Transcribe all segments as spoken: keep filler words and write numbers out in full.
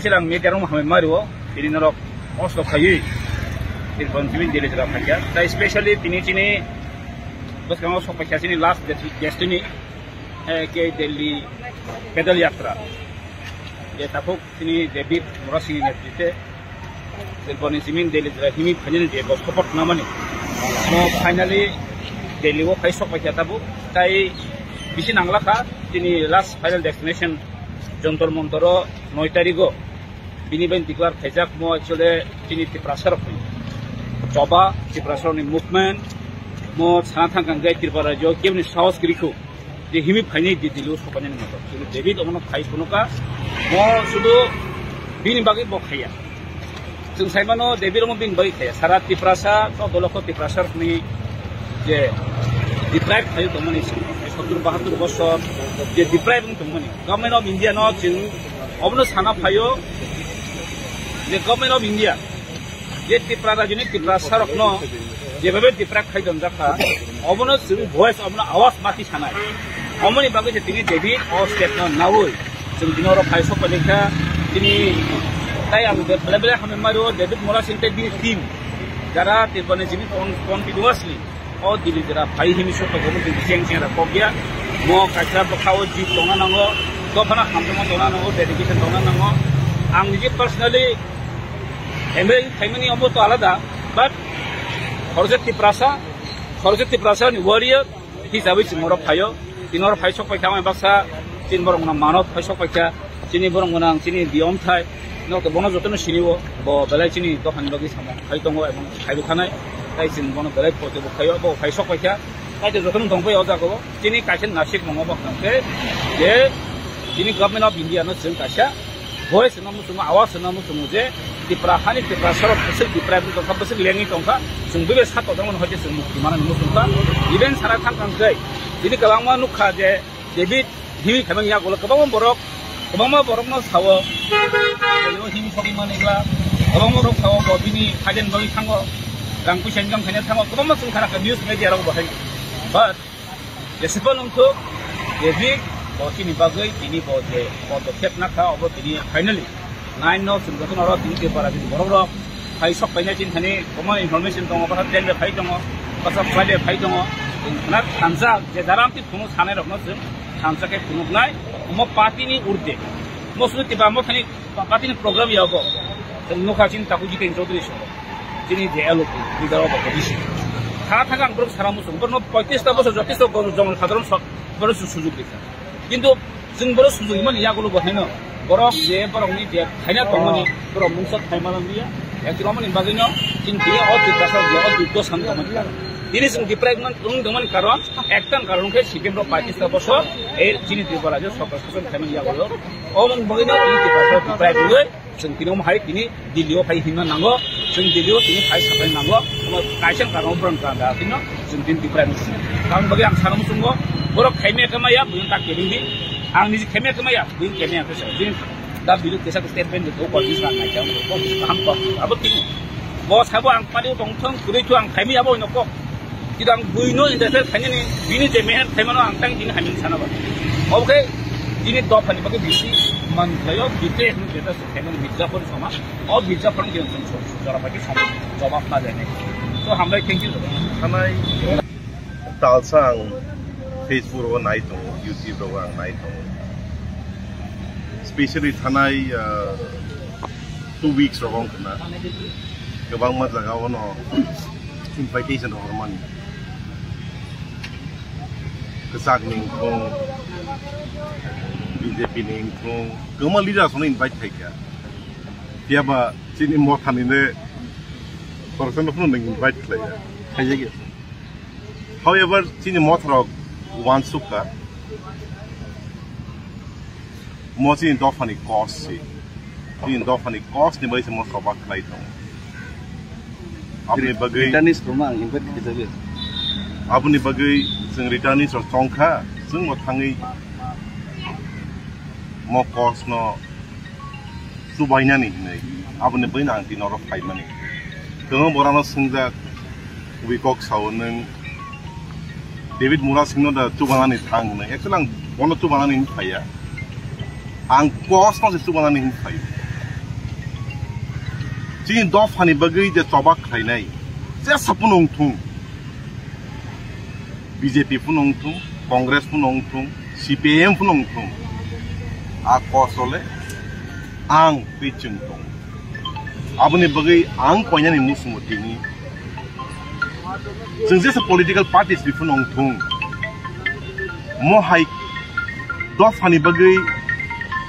Ang media rok hambai mario, tini norok kosto khaiwi, tini kon tini Delhi jora phaikha. Tai specially tini chini bwskango sok paikha chini last destiny, eh, ke Delhi Pedal Yatra. Je takhuk chini David Murasingni netritwe, tini kon chini Delhi jora himwi phainani je bo support khnamani. Mo finally Delhi o phai sok paikha tabuk. Tai bisi nanglakha, tini last final destination Jantar Mantar o noi tarigo. Bini bai declare khaijak mo actually chini Tiprasa rokni choba, Tiprasa rokni movement, mo sana thangkang gai Tripura rajyo kebni sahos kwrwi khu je himwi phainai di dilu sopanani moto. Chini David omono khai phunuka, mo sudu bini bagwi bo khaiya. Chwng saimano David omo bini bagwi khaiya. Sara Tiprasa, chaudo lokho Tiprasa rokni je deprive khaio tongmani, sottur bahattur bosor je deprive wng tongmani. Government of India no chwng obono sana phaio je Government of India je Tripura rajyoni Tiprasa rokno jebabe deprive khai donjakha, obono chwng voice, obono awas mati sanai. Omoni bagwi se tini David o step no nawi chwng tini oro phai sok palikha. Tini tai ang belai belai hambai mario David Murasing tei bini team jara Tripura ni jini con-, continuously o Delhi jora phai himwi sok paikha, omo tini cheng cheng ra kok ya. Mo kaisa bwkha o jeep tongna nango, dophano hamjakma tongna nango, dedication tongna nango. Ang nije personally M L A phaimani omo to alada, but khoroksa Tiprasa, khoroksa Tiprasa ni warrior hisabai chwng oro phaio. Tini oro phai sok paikha, ang baksa chini borok gwnang mano phai sok paikha, chini borok gwnang chini biyom thai, no to bono jotono sini o, bo belai chini dophani bagwi samung khai tongo, ebong khai rwkhanai, tai chwng bono belai poito bo khaio, bo phai sok paikha, tai to jotono tong pai o jaga o, chini kaisa nasik mongo bo khe je chini Government of India no chwng kaisa voice no muchungo, awas no muchungo je Tipra hani Tiprasa rok bwswk deprive wngwi tongkha, bwswk lengwi tongkha, chwng bebe sa todongmani hoite chwng mukti manani muchungkha. Even sana thangkang tei bini kwbangma nukha je David himwi khaimani yagulo kwbangma borok, kwbangma borokno sao, himwi sokwi manigla, kwbangma borok sao bo bini hajen bagwi thango, rang puisa income khaina thango, kwbangma chwng khana kha news media rok bo hai. But Jesipal wngthok, David bo chini bagwi tini bo je podokep nakha, obo tini finally nine no chwng jotono oro tini Tripura ni borok rok phai sok painai chini thani common information tongo, bwsa train bai phai tongo, bwsa flight bai phai tongo, chwng khna thansa je jaram ti phunuk sanai rokno chwng thansa khe phunuknai, omo party ni urde, mo sudu tiba mo thani Pa-, party ni program ya bo. Chwng nukha chini Taku Jiten Chaudhary song. Chini je L O P, leader of opposition. Kha thang ang borok sara muchung. Borokno poitrish ta bosor jotish ta gor-, jongol sadharon sok, borok su-, sujug rikha. Kintu chwng borok sujug imani yagulo bo haino. Borok je borokni je thaina tongmani, borok mungsa thaimano liya. Ekdin omoni bagwino chini tini o Tiprasa je o dukho san tongmani karon. Tini chwng deprive man, wng tongmani karon, ekta karon khe C P M rok poitrish ta bosor, e chini Tripura je sorkar shason khaimani yagulo. Omoni bagwino tini Tiprasa deprive wngwi chwng tini omo hai tini Delhi o phai himna nango, chwng Delhi o tini phai sapai nango, omo kaisa karon borok tang da tino chwng tini deprive wngwi. Tamoni bagwi ang sana muchungo, borok khaimya khe maya, buino ta kebeng di, ang niji khaimya khe maya, buino kebeng ya khe sa, bini da bilu kesa khe statement de ko ko dis na nai kang ko ko ham ko abo tini. Bo sabo ang pari tong thong, kuri thu ang khaimya abo ino kok. Kida ang buino interfere khainani, bini je meher khaimano ang tang bini hamya sana ba. Oke, bini dophani bagwi bisi man khlaio, bisi hwn jeta se khaimani Mirzapur sama. O Mirzapur ni jeng song song jora bagwi sama jawab na jane. So hambai, thank you. Thanai talsa ang Facebook rogo nai tongo, YouTube rogo ang nai tongo. Specially thanai, ah, two weeks rogo wng khna kwbangma jaga ono invitation rok hormani. Kwchak ni wngthung, B J P ni wngthung, kwbangma leaders no invite khaikha. Phiya ba chini motha ni le khoroksa no phano nwng invite khlaiya. Khaijak ya. However, chini motha rok uansuk kha. Mo chini dophani cause se. Chini dophani cause ni bai se mo choba khlai tongo. Aboni bagwi returnees rokno ang invite khaijagwi. Aboni bagwi chwng returnees rok chongkha, chwng bo thangwi mo cause no chubainani hinwi. Aboni bagwino ang tini oro phaimani. Kwbangma borano swngjak, kubui kok sao nwng David Murasingno da chubanani thang hwnwi. Actually, ang bono chubanani hwnwi phaiya. Ang cause no se chubanani hwnwi phaio. Chini dophani bagwi je choba khlainai, jesa phano wngthung, B J P phano wngthung, Congress phano wngthung, C P I M phano wngthung, a kosole ang tei chwng tong. Aboni bagwi ang koinani muchungo tini. Chwng jesa political parties ni phano wngthung, mo hai dophani bagwi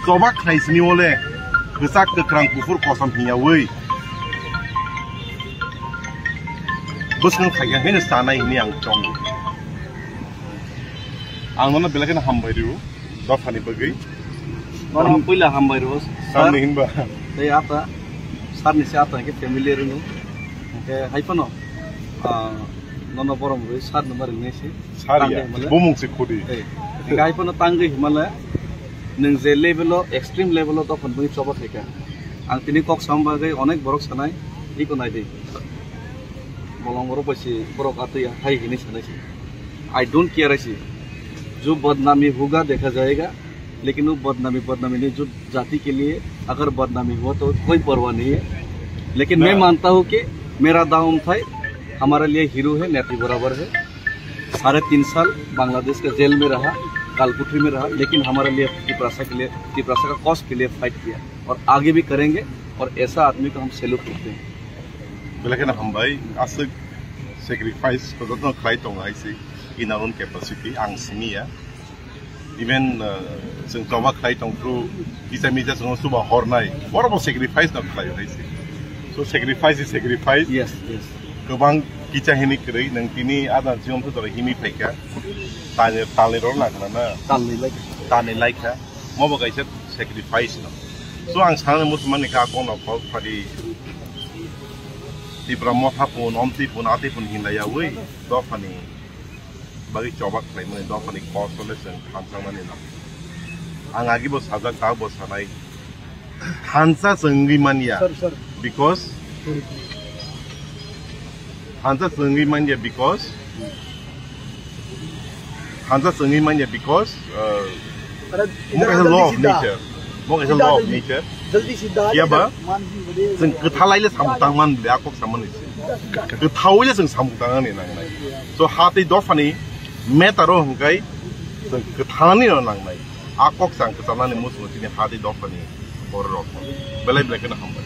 choba khlai sini ole kwchak kwkrang kuphur kosom hiyawi bwswng phaikha hino sanai hini ang chongo. Ang nono belai kheno hambai rio dophani bagwi. Nono puila hambai rio, sir. Tamni hinba? Tei ata, sir ni se ata ke familiar no. Ke hai phano, ah, nono borom rwi sir no mari nesi. Sir ya, tangwi himale. Bumung se khudi. Eh, hai phano tangwi himale, nwng je level o, extreme level o dophani bagwi choba khaikha. Ang tini kok sam bagwi onek borok sanai, iko nai di. Bolong borok bai se borok atwi hai hini sanai se. I don't care, I see. जो बदनामी होगा देखा जाएगा, लेकिन वो बदनामी बदनामी नहीं, जो जाति के लिए अगर बदनामी हुआ तो कोई परवाह नहीं है। लेकिन मैं ना। मानता हूँ कि मेरा दाऊ उमथाई हमारे लिए हीरो है, नेत्री बराबर है। साढ़े तीन साल बांग्लादेश का जेल में रहा, कालकुठरी में रहा, लेकिन हमारे लिए तिपरासा के लिए, तिपरासा का कॉज के लिए फाइट किया और आगे भी करेंगे। और ऐसा आदमी को हम सैल्यूट करते हैं। Belai kheno hambai, aswk sacrifice ko jotono khlai tongo hai se, in our own capacity, ang simi ya. Even, uh, chwng choba khlai tong phuru, kisa misa chwngno chuba hornai, borokbo sacrifice no khlai hai se. So sacrifice is sacrifice. Yes, yes. Kwbang kisa hini kwrwi, nwng tini adang chiyong thudoro himi phaikha, tani, tani rok na khna na? Tani lai kha. Tani lai kha. Mobo kaisa sacrifice no. So ang sana muchung mani kha, akon rok kok phadi Tipra motha pun, omtwi pun, atwi pun hinlai yawi, dophani bagwi choba khlaimani, dophani kosole chwng thansa mani no. Ang agi bo sajak, ta bo sanai. Thansa chwngwi manya. Sir, sir. Because Sorry, please. Thansa chwngwi manya because Thansa chwngwi manya because, uh, अरे, mo kaisa इधर law of जल्दी सीधा। Nature. Mo kaisa सीधा law of जल्दी। Nature. जल्दी सीधा, या बा? इधर मान जी, बड़े Chwng kwthalai le samung tangman le akok samani se. Kwthawi le chwng samung tangani nangnai. So ha tei dophani matter o hwnkhe chwng kwthalani no nangnai. Akok chang kwchalnani muchungo tini ha tei dophani borok rok. Belai belai kheno hambai.